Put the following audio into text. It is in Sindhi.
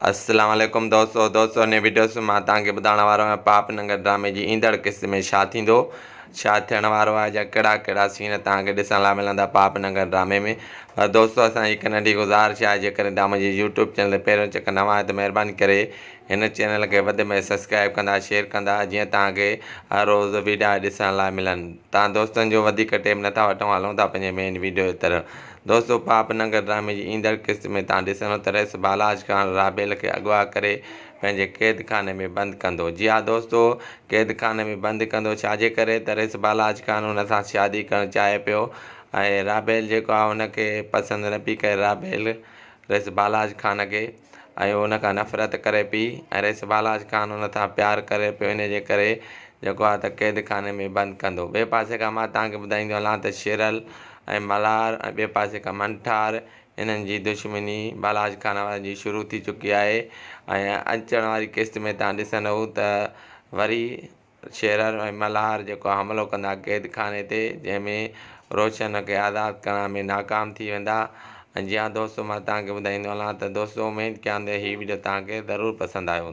السلام عليڪم دوستو دوستو هن وڊيو مان توهان کي ٻڌائڻ وارو آهيان پاپ ننگر ڊرامي جي ايندڙ قسط ۾ ڇا ٿيندو ڇا ٿيڻ وارو آهي جا ڪهڙا ڪهڙا سين توهان کي ڏسڻ لاء ملندا پاپ ننگر ڊرامي ۾ پر دوستو اسان جي هڪ ننڍي گذارش آهي جيڪڏهن توهان منهنجي يوٽيوب چينل تي پهريون چڪر نوان آهيو ته مهرباني ڪري هن چينل کي وڌ ۾ سبسڪرائب ڪندا شيئر ڪندا جيئن توهان کي هر روز ويڊيا ڏسڻ لاء ملن توهان دوستن جو وڌيڪ ٽيم نٿا وٺون هلون ٿا پنهنجي مين ويڊيو جي طرف دوستو پاپ ننگر ڊرامي جي ايندڙ قسط ۾ توهان ڏسندو ته رئيس بالاچ خان رابيل کي اغوا ڪري پنهنجي قيد خاني ۾ بند ڪندو جي ها دوستو قيد خاني ۾ بند ڪندو ڇا جي ڪري ته رئيس بالاچ خان ان سان شادي ڪرڻ چاهي پيو ۽ رابيل جيڪو آهي ان کي پسند نه پئي ڪري رابيل رئيس بالاچ خان کي ۽ ان کان نفرت ڪري پئي ۽ رئيس بالاچ خان ان سان پيار ڪري پيو ان جي ڪري جيڪو آهي ته قيد خاني ۾ بند ڪندو. ٻئي پاسي کان مان توهان کي ٻڌائيندو هلان ته شيرل ۽ ملهار ۽ ٻئي پاسي کان منٺار انهن جي دشمني بالاچ خان وارن جي شروع ٿي چڪي آهي ۽ اچڻ واري قسط ۾ توهان ڏسندؤ ته وري شيرر ۽ ملهار جيڪو حملو ڪندا قيد خاني تي جنهن ۾ روشن کي آزاد ڪرڻ ۾ ناڪام ٿي ويندا ۽ جي ها دوستو مان توهان کي ٻڌائيندو هلان ته دوستو اميد ڪيان ٿو هي وڊيو توهان کي ضرور پسند آيو هوندو.